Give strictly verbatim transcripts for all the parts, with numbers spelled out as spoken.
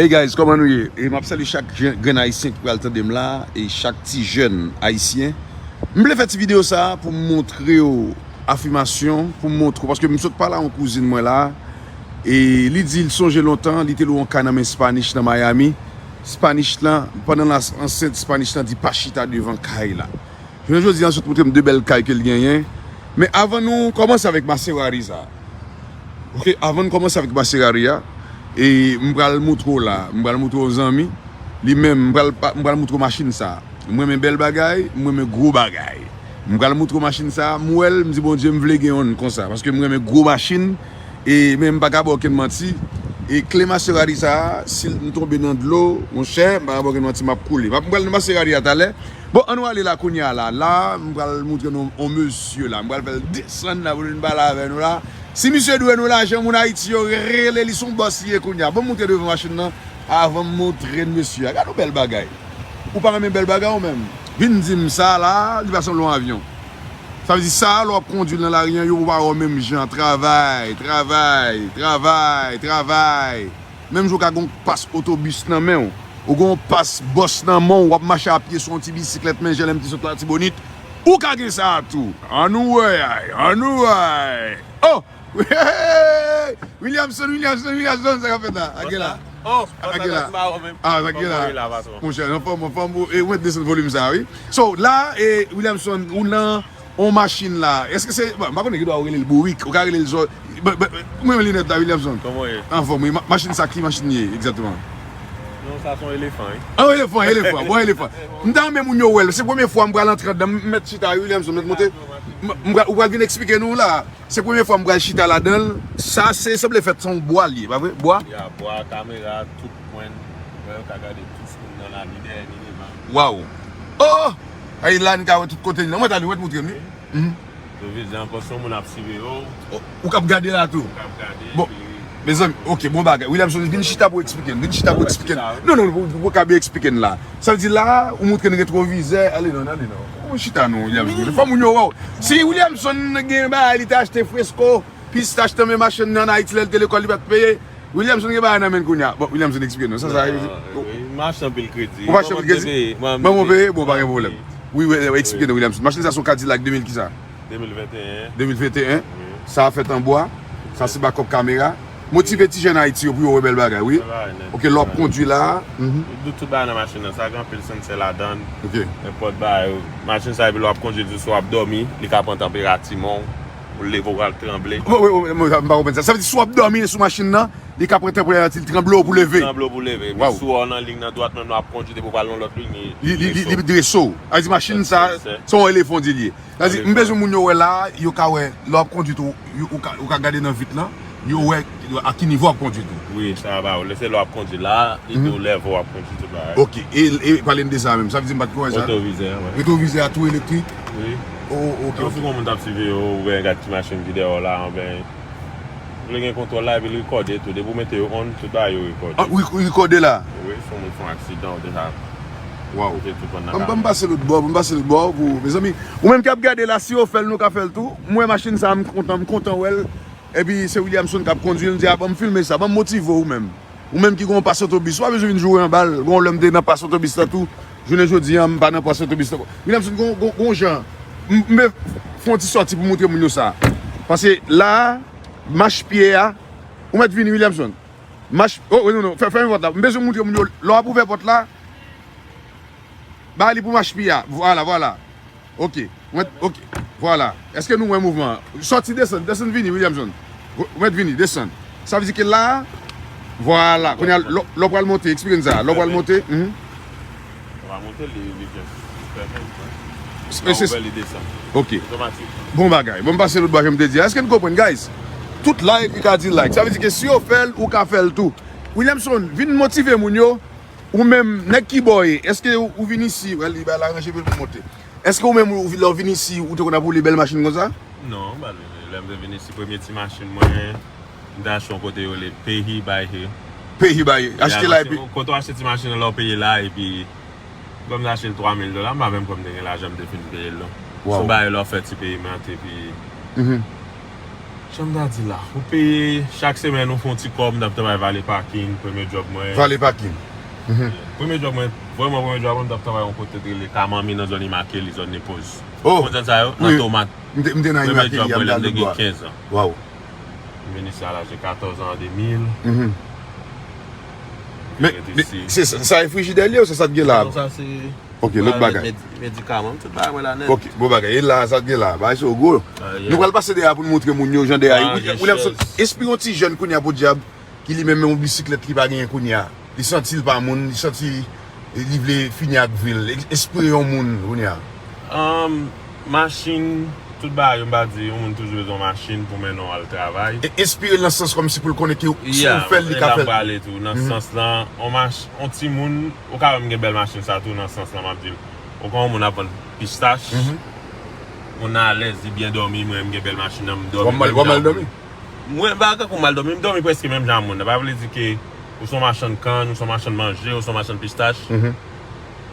Hey guys, kòman nou ye? E m ap salye chak jèn, grenn ayisyen ki pral tande m la, e chak ti jèn ayisyen. M vle fè ti videyo sa a pou m montre w afimasyon, pou m montre w, paske m sot pale a yon kouzin mwen la, e li di l sonje lontan, li te lwe yon kay nan men Spanish nan Miami. Spanish lan, pandan l ansent, Spanish lan di pa chita devan kay la. Jounen jodi a, sot montre m de bèl kay ke l genyen. Men avan nou kòmanse avèk Maserati sa. Ok, avan n kòmanse avèk Maserati a, e m pral montre w la, m pral montre w yon zanmi, li menm, m pral, m pral montre w machin sa. M renmen bèl bagay, m renmen gwo bagay. M pral montre w machin sa, m wè l, m di Bondye, m vle gen yonn konsa, paske m renmen gwo machin, e men m pa ka ba w okenn manti. E kle Maserati sa, si m tonbe nan dlo, monchè, m pa ka ba w okenn manti, m ap koule. M ap, m pral nan Maserati a talè. Bon, ann nou ale la kounye a la. La, m pral montre nou yon mesye la. M pral fè l desann la pou l vin pale avè nou la. Si misye dwe nou lajan, moun Ayiti yo rele li, se yon bòs li ye kounye a. Ban m montre devan machin nan avan m montre n mesye a. Gade yon bèl bagay. Ou pa renmen bèl bagay ou menm? Vin di m sa la, li pa sanble yon avyon. Sa vle di sa, lè w ap kondui l nan lari an, yo pa wè w menm jan. Travay, travay, travay, travay. Menm jan w ka gen yon pas otobis nan men w, ou gen yon pas bòs nan men w, w ap mache a pye sou yon ti bisiklèt men jèlèm ki sot Latibonit, ou ka gen sa a tou. Ann wè, ann wè. Oh! Williamson, Williamson, Williamson, sa k ap fèt la? Ak gen la? Oh, ak gen la? Ah, sa k gen la? Monchè, anfòm, anfòm, e, ou mèt desann volim sa a, wi. So, la, e, Williamson, ou nan yon machin la. Èske se, bon, m pa konnen, gen dwa ou rele l bourik, ou ka rele l zò, mwen, mwen, linèt la, Williamson. Kòman w ye? Anfòm, wi. Ma-, machin sa, ki machin li ye, egzakteman? Non, sa se yon elefan, wi. Ah, yon elefan, elefan, bon, elefan. M ta renmen moun yo wè l. Se premye fwa m pral antre anndan, m mèt chita, wi, Williamson, mèt monte. M, m pral, ou pral vin eksplike nou la. Se premye fwa m pral chita ladan l. Sa se sanble fèt se yon bwa li ye, pa vre? Bwa? Ya, bwa, kamera, tout pwen, wè, yo ka gade tout moun nan la, ni dèyè, ni devan. Waw! Oh! Ay la, n ka wè tout kote li nan. Mwen, talè, mwen, montre m li. Mhm. Yo vizè ankò, se yon moun ap siveye w. Oh, ou k ap gade la tou? Ou k ap gade, bon, epi mezanmi, ok, bon bagay. Williamson, vin chita pou eksplike n. Vin chita pou eksplike n. Non, non, ou, ou ka byen eksplike n la. Sa vle di la, ou montre n retwovizè. Ale non, ale non. Ou chita non, Williamson. Fò moun yo wè w. Si Williamson gen bagay, li te achte fresko, pistach nan men machann nan Ayiti lè l te lekòl, li pa t peye. Williamson gen bagay nan men l kounye a. Bon, Williamson, eksplike nou. Sa, sa, non, wi, m achte anpil kredi. Ou pa achte anpil kredi? Manman m te peye, manman m te peye? Bon, pa gen pwoblèm. Wi, wi, wi, eksplike nou, Williamson. Machin sa se yon Kadilac de mil kisa? De mil venteyen. De mil venteyen? Wi. Sa fèt an bwa. Sa se bakòp kamera. Motive ti jèn Ayiti yo pou yo wè bèl bagay, wi. Bèl bagay nèt. Ok, lè w ap kondui la. Mhm. Tout, tout bagay nan machin nan. Sa gen anpil sansè ladan l. Ok. Nenpòt bagay. Machin sa, epi lè w ap kondui l tou, si w ap dòmi, li ka pran tanperati men w. Ou leve, ou pral tranble. Wi, wi, wi, m pa konprann sa. Sa vle di, si w ap dòmi sou machin nan, li ka pran tanperati, li tranble w pou leve. Tranble w pou leve. Epi si w nan liy nan dwat, menm lè w ap kondui, depi w pral nan lòt liy, li, li, li, li drese w. Sa vle di, machin sa, se yon elefan di l ye. Sa vle di, m bezwen moun yo wè la, yo ka wè, lè w ap kondui tou, yo, ou ka, ou ka gade nan vit lan, yo wè a ki nivo w ap kondui tou. Wi, sa ba ou. Lè se lè w ap kondui la, li tou lève w ap kondui tout bagay. Ok, e, e pale m de sa menm. Sa vle di m pa t ko wè sa? Retwovizè, wi. Retwovizè a tou elektrik? Wi. Oh, ok, ok. Tankou yon moun t ap siveye w, oubyen gad ti machin ki dèyè w la, oubyen Ou vle gen kontwòl la, epi l rekòde tou. Depi w mete yo on, tout bagay yo rekòde. Ah, wi, wi, rekòde la? Wi, si yon moun fè yon aksidan, ou deja. Waw. Mete tout moun nan kamera. Ban m pase lòt bò, ban m pase lòt bò pou, mezanmi. Ou menm k ap gade la, si yo fè l, nou ka fè l tou. M wè machin sa, m kontan, m kontan wè l. Epi se Williamson k ap kondui l, m di, a, ban m filme sa, ban m motive w ou menm. Ou menm ki gen yon pas otobis, ou pa bezwen vin joure anba l. Bon, lè m te nan pas otobis la tou, jounen jodi a, m pa nan pas otobis la ankò. Williamson, gon, gon, gon jan, m, m vle fè yon ti sòti pou montre moun yo sa. Paske la, mach pye a, ou mèt vini, Williamson. Mach, oh, oh, non, non, fè, fèmen pòt la. M bezwen montre moun yo, lè w ap ouvè pòt la, ba li pou mach pye a. Vwala, vwala. Ok. Mwen, ok. Vwala. Èske nou wè mouvman an? Sòti, desann, desann, vini, Williamson. Ou mèt vini, desann. Sa vle di ke la, vwala. Kounye a, lè, lè w pral monte, eksplike n sa. Lè w pral monte, mhm. Ou va monte, li, li just fèmen, lè w ouvè, li desann. Ok. Otomatik. Bon bagay. Bon, m pase lòt bò, jan m te di a. Èske n konprann, guys? Tout like, li ka di like. Sa vle di ke si yo fè l, ou ka fè l tou. Williamson, vin motive moun yo. Ou menm, nèg ki bò w ye? Èske ou, ou vin isi, wè, li bay l aranje pou l monte. Èske ou menm, ou, lè w vin isi, ou te konn ap woule bèl machin konsa? Non, m pa t woule. Lè m te vin isi, premye ti machin mwen, m te achte yon kote yo rele Pehi by He. Pehi by He. Achte la epi kote w achte ti machin nan, lè w peye la, epi, bon, m te achte l twa mil dola, m pa menm kwè m te gen lajan, m te fin peye l, non. Waw. Se yon bagay lè w fè ti peyman, epi, mhm. Jan m ta di la, ou peye chak semèn, ou fè yon ti kòb, m t ap travay Vale Parking, premye djòb mwen. Vale Parking. Mhm. Premye djòb mwen, vrèman premye djòb mwen, m t ap travay yon kote ki rele Ka Manmi nan zòn Immaculée, zòn Népoz. Oh, ou konn zòn sa yo? Nan Tomat. M te, m te nan Immaculée, m te al lòt bò a. Kenz an. Waw. M vin isi a laj de katòz an an de mil. Mhm. Men, men, se sa, sa e frijidè li ye ou se sa k gen la? Non, sa se Ok, lòt bagay. Medikaman, tout bagay mwen la nèt. Ok, bon bagay. E la, sa t gen la. Bagay sa yo gwo. Nou pral pase dèyè pou n montre moun yo jan dèyè. Williamson, enspire yon ti jèn kounye a podyab, ki li menm men yon bisiklèt li pa genyen kounye a. Li santi l pa moun, li santi li vle fini ak vi l. Enspire yon moun kounye a. Machin, tout bagay yo, m pa di, yon moun toujou bezwen yon machin pou mennen w al travay. Enspire l nan sans kòmsi pou l konnen ke si w fè l, li ka fè l. Prale tou, nan sans lan, yon mach, yon timoun, ou ka wè m gen bèl machin sa tou, nan sans lan, m ap di l. Ou konn yon moun ap vann pistach, moun nan alèz, li byen dòmi, mwen menm gen bèl machin nan, m dòmi menm jan ak moun. Mwen pa kankou m al dòmi, m dòmi prèske menm jan ak moun nan. Pa vle di ke ou se yon machann kann, ou se yon machann manje, ou se yon machann pistach.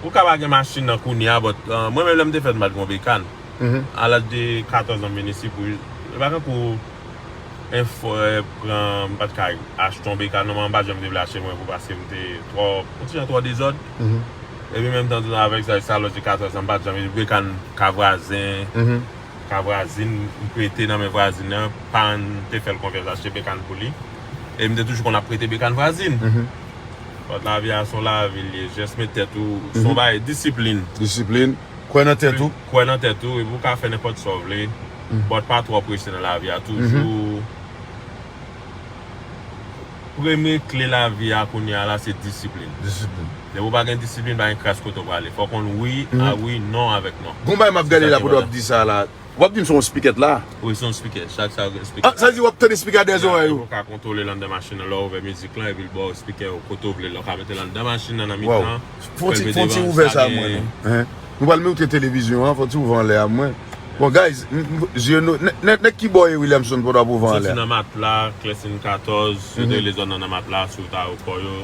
Ou ka pa gen machin nan kounye a, but mwen menm lè m te fèt m pa t gen yon bekàn. A laj de katòz an m vin isi pou, e pa kankou enfò, pran, m pa t ka achte yon bekàn non, m pa t janm te vle achte mwen pou paske m te twò, yon ti jan twò dezòd. Epi menm tan tou avèk sa, sa lòt de katòz an, m pa t janm, bekàn ka vwazen, ka vwazin, m prete nan men vwazin nan, pa m te fè l konfyans achte bekàn pou li. E m te toujou konn ap prete bekàn vwazin. But lavi a se yon lavi l ye, just met tèt ou, se yon bagay, disiplin. Disiplin. Kwè nan tèt ou. Kwè nan tèt ou, epi ou ka fè nenpòt sa w vle. But pa twò prese nan lavi a, toujou. Premye kle lavi a kounye a la se disiplin. Disiplin. Depi w pa gen disiplin, pa gen kras kote w prale. Fò w konn wi a wi, non avèk non. Gon bagay m ap gade la pandan w ap di sa la. W ap di m se yon spikèt la. Wi, se yon spikèt. Chak sa gen spikèt. Ah, sa vle di w ap tande spikèt dèyè zòrèy ou. Ou ka kontwole l anndan machin nan lè w ouvè mizik lan epi l ba w spikè ou kote w vle l. Ou ka mete l anndan machin nan, nan mitan. Fon ti, fon ti ouvè sa mwen non. Nou pral montre televizyon an, fon ti ouvè anlè a mwen. Bon, guys, zye nou, nèg ki bò e Williamson pandan w ap ouvè anlè a? Soti nan Matla, Klèsin katòz, yo te rele zòn nan nan Matla, sou ta yo kò yo.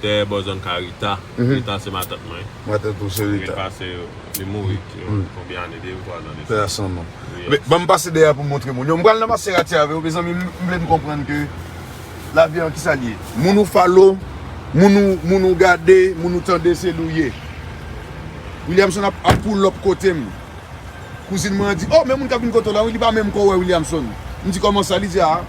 Dèyè bò zòn Karita. Rita se matant mwen. Matant ou se Rita. Rita se, li mouri konbyen ane, de ou twa ane de sa. Pè a san non. Men ban m pase dèyè pou m montre moun yo. M pral nan Maserati avè w, mezanmi, m vle n konprann ke lavi an kisa l ye. Moun ou follow, moun ou, moun ou gade, moun ou tande, se li w ye. Williamson ap, ap pull up kote m. Kouzin mwen an di, oh, men moun k ap vin kote w la, wi, li pa menm ko wè Williamson. M di, kòman sa? Li di, ah,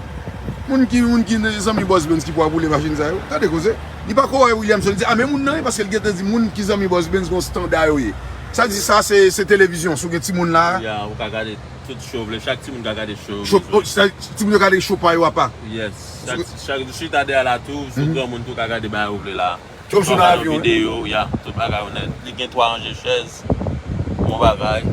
moun ki, moun ki zanmi Boss Benz ki pou ap woule machin sa yo. Tande koze. Li pa ko wè Williamson. Li di, ah, men moun nan, wi, paske l gentan di moun ki zanmi Boss Benz gon standa yo ye. Sa di sa, se, se televizyon, si w gen timoun la. Ya, ou ka gade tout show w vle, chak timoun ka gade show yo. Show, oh, sa, timoun yo gade show pa yo apa. Yes. Chak, chak, chita dèyè la tou, si w granmoun tou, ou ka gade bagay ou vle la. Chòp sou nan avyon. Videyo, ya, tout bagay ou nèt. Li gen twa ranje chèz. Bon bagay.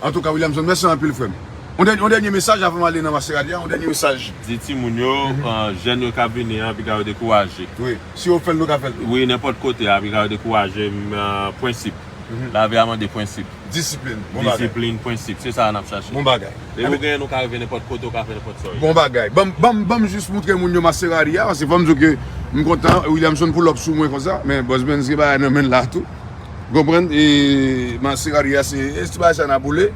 Antouka, Williamson, mèsi anpil, frè m. Yon dènye, yon dènye mesaj avan m ale nan Maserati a, yon dènye mesaj. Di timoun yo, euh, jèn yo k ap vini an, piga yo dekouraje. Wi, si yo fè l, nou ka fè l tou. Wi, nenpòt kote a, piga yo dekouraje, m, euh, prensip. Lavi a mande prensip. Disiplin, bon bagay. Disiplin, prensip, se sa n ap chache. Bon bagay. Depi w genyen, nou ka rive nenpòt kote, ou ka fè nenpòt sa w ye. Bon bagay. Ban m, ban m, ban m jis montre moun yo Maserati a, paske fò m di w ke m kontan, Williamson pull up sou mwen konsa, men Boss Benz gen bagay nan men l la tou. Konprann? E Maserati a, se, e ti bagay sa n ap woule.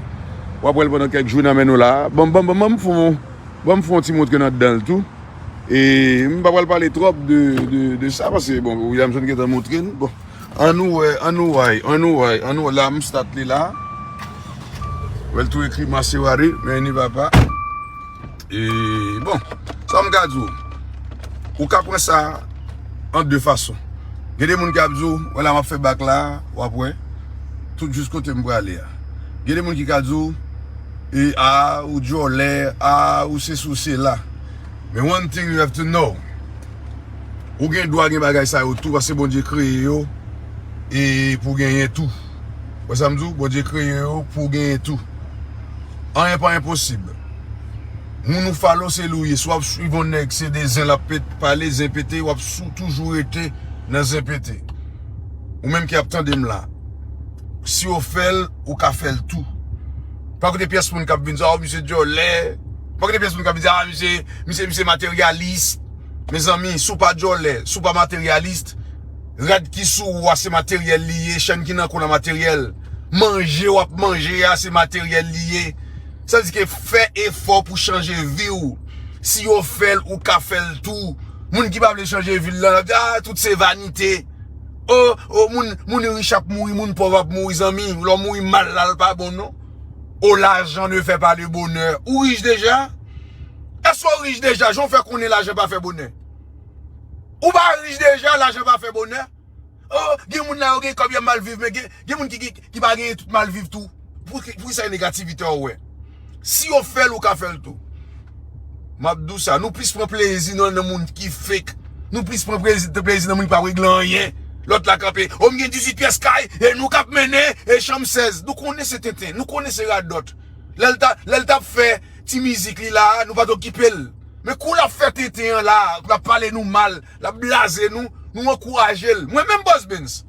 W ap wè l pandan kèk jou nan men nou la. Ban m, ban m, ban m, ban m fè yon, ban m fè yon ti montre nan anndan l tou. E m pa pral pale twòp de, de, de sa, paske, bon, Williamson gentan montre n. Bon. Ann ouvè, ann ouvè, ann ouvè, ann ouvè. La, m start li la. Wè l tou ekri Maserati, men ni papa. E, bon, sa m ka di w. Ou ka pran sa an de fason. Gen de moun k ap di w, wè la m ap fè bak la, w ap wè. Tout jis kote m prale a. Gen de moun ki ka di w, e, a, ou djòlè, a, ou sesi, ou sela. Men one thing you have to know. Ou gen dwa gen bagay sa yo tou, paske Bondye kreye yo e pou genyen tou. Wè sa m di w? Bondye kreye yo pou genyen tou. Anyen pa enposib. Moun ou follow se li w ye. Si w ap swiv yon nèg, se de zen l ap pet-, pale, zen pete, w ap sou-, toujou rete nan zen pete. Ou menm ki ap tande m la, si yo fè l, ou ka fè l tou. Pa koute pyès moun k ap vin di, ah, misye djòlè. Pa koute pyès moun k ap vin di, ah, misye, misye, misye materyalis. Mezanmi, si w pa djòlè, si w pa materyalis, rad ki sou ou a se materyèl li ye, chèn ki nan kou w la materyèl, manje w ap manje a se materyèl li ye. Sa vle di ke fè efò pou chanje vi w. Si yo fè l, ou ka fè l tou. Moun ki pa vle chanje vi l lan, ap di, ah, tout se vanite. Oh, oh, moun, moun rich ap mouri, moun pòv ap mouri, zanmi. Lè w mouri mal la, l pa bon, non. Oh, l'argent ne fait pas le bonheur. Ou rich deja? Èske w rich deja? Jan w fè konnen lajan pa fè bonè? Ou pa rich deja, lajan pa fè bonè? Oh, gen moun la yo gen kòb y ap mal viv, men gen, gen moun ki, ki, ki pa genyen tout mal viv tou. Pou ki, pou ki sa e negativite w wè? Si yo fè l, ou ka fè l tou. M ap di w sa, nou plis pran plezi nan, nan moun ki fake. Nou plis pran plezi, plezi nan moun ki pa regle anyen. Lòt la kanpe, oh, m gen dizuit pyès kay, e nou k ap mennen, e chanm sèz. Nou konnen se tenten, nou konnen se radòt. Lè l ta, lè l t ap fè ti mizik li la, nou pa t okipe l. Men kou l ap fè tenten an la, l ap pale nou mal, l ap blaze nou, nou ankouraje l. Mwen menm Boss Benz.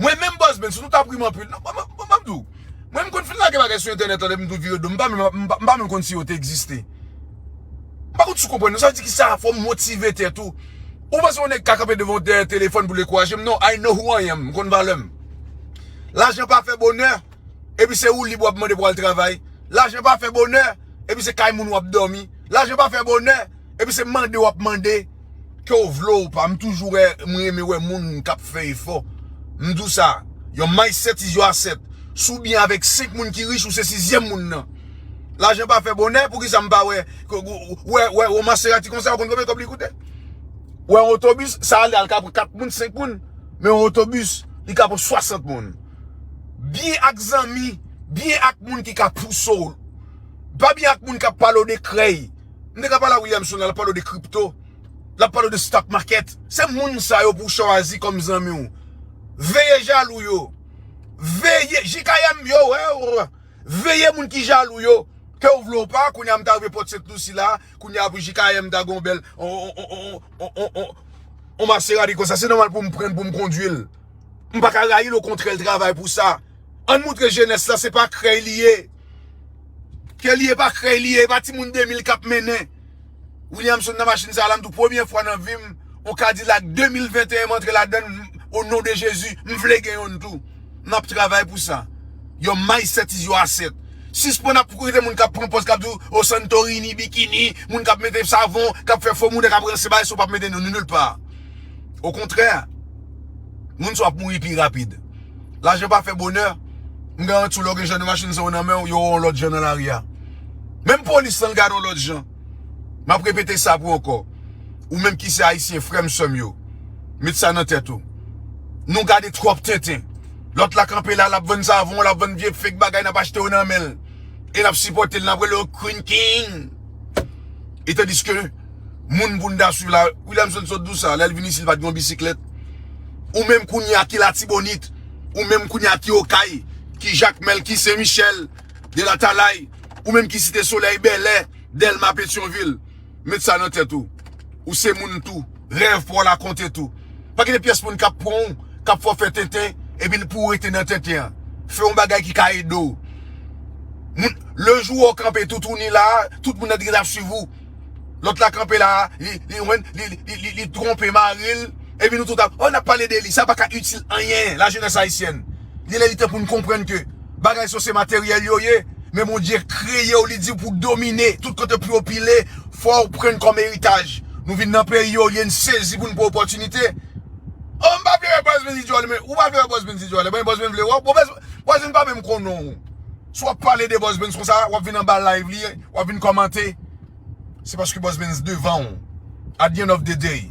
Mwen menm Boss Benz, si nou t ap ri m anpil. Non, mwen, mwen, mwen, mwen, mwen, m konn fin lage bagay sou entènèt an, depi m tou vire do m. M pa menm, m pa, m pa menm konn si yo te egziste. M pa konn si w konprann. Sa vle di ki sa, fò m motive tèt ou. Ou panse yon nèg ka kanpe devan yon telefòn pou l dekouraje m? Non, I know who I am. M konn valè m. Lajan pa fè bonè. Epi se ou lib w ap mande pou al travay. Lajan pa fè bonè. Epi se kay moun w ap dòmi. Lajan pa fè bonè. Epi se mande w ap mande. Ke w vle w pa, m toujou wè, m renmen wè moun k ap fè efò. M di w sa, your mindset is your asset. Si w byen avèk senk moun ki rich, ou se sizyèm moun nan. Lajan pa fè bonè, poukisa m pa wè, wè, wè, wè, yon Maserati konsa, ou konn konbyen kòb li koute? Wè, yon otobis, sa ale, al ka pran kat moun, senk moun, men yon otobis, li ka pran swasant moun. Byen ak zanmi, byen ak moun ki ka pouse w. Pa byen ak moun k ap pale w de krèy. M te ka pale a Williamson la, l ap pale w de kripto. L ap pale w de stock market. Se moun sa yo pou w chwazi kòm zanmi w. Veye jalou yo. Veye, J K M yo, wè, wè. Veye moun ki jalou yo. Ke w vle w pa, kounye a m ta rive Pòt Sent Lisi la, kounye a pou J K M ta gon bèl, on, on, on Maserati konsa. Se nòmal pou m pran l, pou m kondwi l. M pa ka rayi l, okontrè, l travay pou sa. Ann moutre jenès la, se pa krèy li ye. Ke li ye pa krèy li ye, e pa timoun de mil k ap mennen. Williamson nan machin sa la, m tou premye fwa nan vi m, on Cadillac de mil venteyen m antre ladann, o non de Jezi, m vle gen yonn tou. M ap travay pou sa. Your mindset is your asset. Sispann ap koute moun k ap pran pòz, k ap di w, o Santorini, bikini, moun k ap mete savon, k ap fè fo moun, k ap ranse bagay, si w p ap mete nou nil pa. Okontrè, moun sa w ap mouri pi rapid. Lajan pa fè bonè. M garanti w, lè w gen jan de machin sa yo nan men w, yo wè yon lòt jan nan lari a. Menm polis lan, l gade yon lòt jan. M ap repete sa pou ankò. Ou menm ki se ayisyen, frè m, sè m yo, met sa nan tèt ou. Nou gade twòp tenten. Lòt la kanpe la, l ap vann savon, l ap vann vye fake bagay, n ap achte yo nan men l. E n ap sipòte l, n ap rele yo Queen King. E tandiske moun pou n ta swiv la, Williamson sot di w sa, lè l vin isit, li pa t gen yon bisiklèt. Ou menm kounye a ki Latibonit, ou menm kounye a ki Okay, ki Jakmèl, ki Sen Michèl, Delatalay, ou menm ki Site Solèy, Bèlè, Dèlma, Petyonvil, met sa nan tèt ou. Ou se moun tou. Rèv pa w la konte tou. Pa kite pyès moun k ap pran w, k ap fè w fè tenten, epi l pou w rete nan tenten an. Fè yon bagay ki ka ede w. Moun, le jou w kanpe toutouni la, tout moun nan t gentan ap swiv ou. Lòt la kanpe la, li, li, li, li, li, li twonpe mari l, epi nou tout ap, oh, n ap pale de li, sa pa ka itil anyen, lajenès ayisyèn. Li lè li tan pou n konprann ke bagay sa yo se materyèl yo ye, men Bondye kreye w, li di w pou w domine, tout kote pou yo pile, fò w pran kòm eritaj. Nou vin nan peyi yo, li n sezi pou n pran opòtinite. Oh, m pa vle wè Boss Benz Idjòl, men ou pa vle wè Boss Benz Idjòl, men Boss Benz vle wè w. Bon, Boss, Boss Benz pa menm konnen w. Si w ap pale de Boss Benz konsa, w ap vin anba live li, w ap vin kòmante. Se paske Boss Benz devan w. At the end of the day,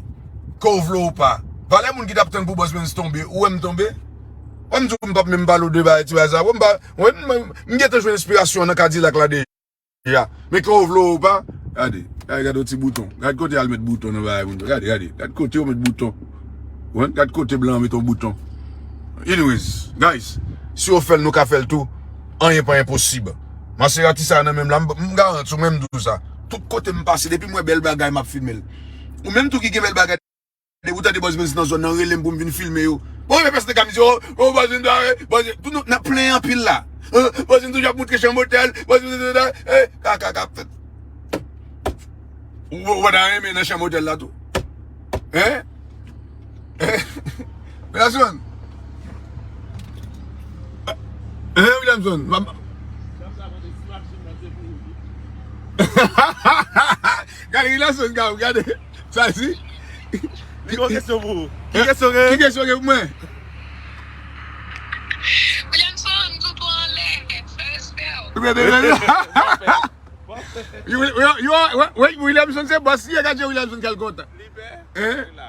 ke w vle w pa, valè moun ki t ap tann pou Boss Benz tonbe, ou wè m tonbe? Wè m di w m p ap menm pale w de bagay, ti bagay sa. Wè m pa, wè m, m, m gentan jwenn enspirasyon nan Kadilak la deja. Men ke w vle w pa, gade, gade, gade yon ti bouton. Gade kote al met bouton nan bagay moun. Gade, gade, gade kote yo met bouton. Wè, gade kote blan an met yon bouton. Anyways, guys, si yo fè l, nou ka fè l tou. Anyen pa enposib. Maserati sa nan men m la, m, m garanti w, men m di w sa. Tout kote m pase, depi m wè bèl bagay, m ap filme l. Ou menm tou ki gen bèl bagay, depi w tande Boss Benz nan zòn nan, rele m pou m vin filme yo. Bon, men pèsonn ka m di, oh, oh, Boss Benz, ah, eh, Boss Benz, tout nou, n ap plenyen anpil la. Eh, Boss Benz toujou ap moutre chanm otèl, Boss Benz, eh, kaka k ap fèt. Ou, ou pa ta renmen nan chanm otèl la tou? Hein? Hein? Williamson? Hein, Williamson? M ap, Gade, Williamson, gade, gade. Sa di. Li gen kesyon pou ou. Ki kesyon gen? Ki kesyon gen pou mwen? Williamson, toutou anlè, fè respè w. Wi, wi, wi, wi. Wi, wi, wi, wi, Williamson se bòs li, gade Williamson kèl kontan. Li pè? Hein?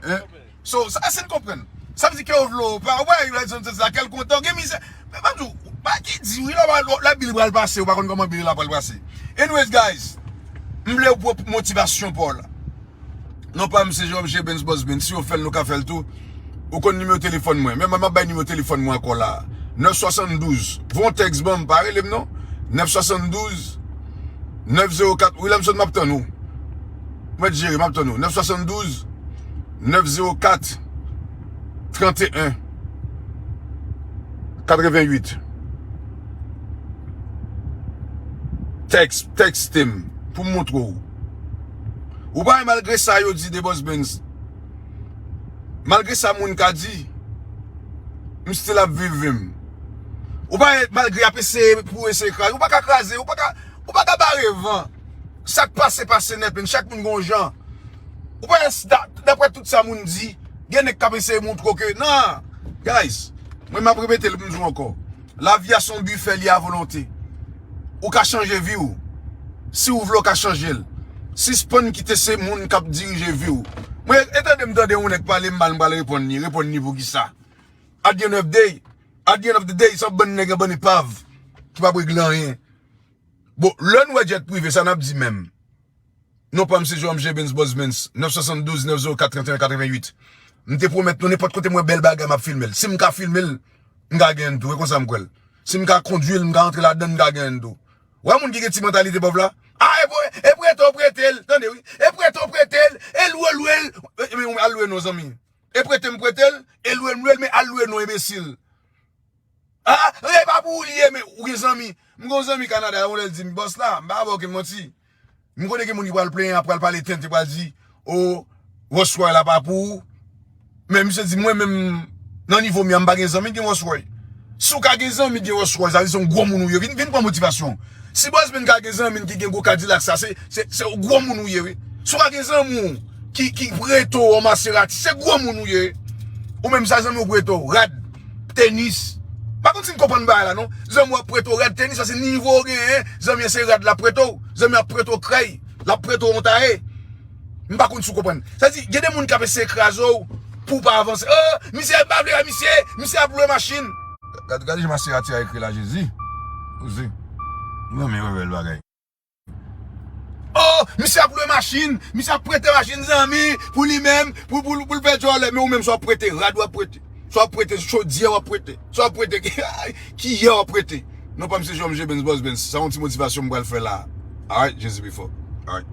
Hein? So, sa se n konprann. Sa vle di ke ou vle ou pa, ou pa Williamson se sa kèl kontan, gen mizè. Men pa di, pa ki di, wi, la, la, la bil pral pase, ou pa konn kòman bil la pral pase. Anyways, guys, m vle ou pran motivasyon pa w la. Non pa m se Jean Benz Boss Benz. Si yo fè l, nou ka fè l tou. Ou konn nimewo telefòn mwen. Men mwen, m ap bay nimewo telefòn mwen ankò la. Nèf swasanndouz. Voye yon tèks ban m, pa rele m non. Nèf swasanndouz, nèf zewo kat. Williamson, m ap tann ou. Mèt jere, m ap tann ou. Nèf swasanndouz, nèf zewo kat, tranteyen, katrevenwit. Tèks, tèkste m pou m montre w. Ou pa wè malgre sa yo di de Boss Benz, malgre sa moun ka di, m still ap viv vi m. Ou pa wè malgre y ap eseye pou eseye kraze, ou pa ka kraze, ou pa ka, ou pa ka bare van. Sa k pase, pase nèt, men chak moun gen yon jan. Ou pa wè s-, da-, daprè tout sa moun di, gen nèg k ap eseye montre w ke, nan, guys, mwen m ap repete l pou m di w ankò. Lavi a se yon bifè, li a volonte. Ou ka chanje vi w. Si w vle, w ka chanje l. Sispann kite se moun k ap dirije vi w. Mwen, e tande m tande yon nèg pale m mal, m pral reponn li. Reponn li poukisa? At the end of the day, at the end of the day, se yon bann nèg, yon bann epav ki p ap regle anyen. Bon, lè n wè jet prive, sa n ap di menm? Non pa m se Joam J Benz Boss Benz, nèf swasanndouz, nèf zewo kat, tranteyen, katrevenwit. M te pwomèt nou, nenpòt kote m wè bèl bagay, m ap filme l. Si m ka filme l, m ka genyen l tou, e konsa m kwè l. Si m ka kondui l, m ka antre ladan l, m ka genyen l tou. Wè moun ki gen ti mantalite pòv la? A, e pre-, e prete w prete l, tande wi. E prete w prete l, e lwe w lwe l. E, e, al lwe non, zanmi. E prete m prete l, e lwe m lwe l, men al lwe non, enbesil. A, e pa pou ou li ye, men ou gen zanmi. M gen yon zanmi Kanada, yon lè l di m, bòs la, m pa ba w okenn manti. M konnen gen moun ki pral plenyen, pral pale tenten, pral di, o, Rolls Royce la pa pou ou. Men misye di, mwen menm, nan nivo m, m pa gen zanmi ki gen Rolls Royce. Si w ka gen zanmi ki gen Rolls Royce, sa vle di se yon gwo moun ou ye. Vin, vin pran motivasyon. Si Boss Benz ka gen zanmi ki gen gwo Cadillac sa, se, se, se yon gwo moun ou ye, wi. Si w ka gen zanmi w ki, ki prete w yon Maserati, se gwo moun ou ye. Ou menm sa zanmi w prete w, rad, tenis. M pa konn si n konprann bagay la, non. Zanmi w ap prete w rad, tenis, sa se nivo w genyen. Zanmi an se rad l ap prete w. Zanmi an ap prete w krèy. L ap prete w yon taye. M pa konn si w konprann. Sa di, gen de moun k ap eseye kraze w pou w pa avanse. Oh, misye, m pa vle wè misye, misye ap lwe machin. Gad, gade jan Maserati a ekri la, Jezi. Jezi. Mwen renmen wè bèl bagay. Oh, misye ap lwe machin, misye ap prete machin zanmi, pou li menm, pou, pou, pou l fè djòlè, men ou menm sa w ap prete, rad w ap prete, sa w ap prete, chodyè w ap prete, sa w ap prete, kiyè w ap prete. Non pa m se Joam J Benz, Boss Benz. Sa yon ti motivasyon m pral fè la. Alright, Jezi pi fò. Alright.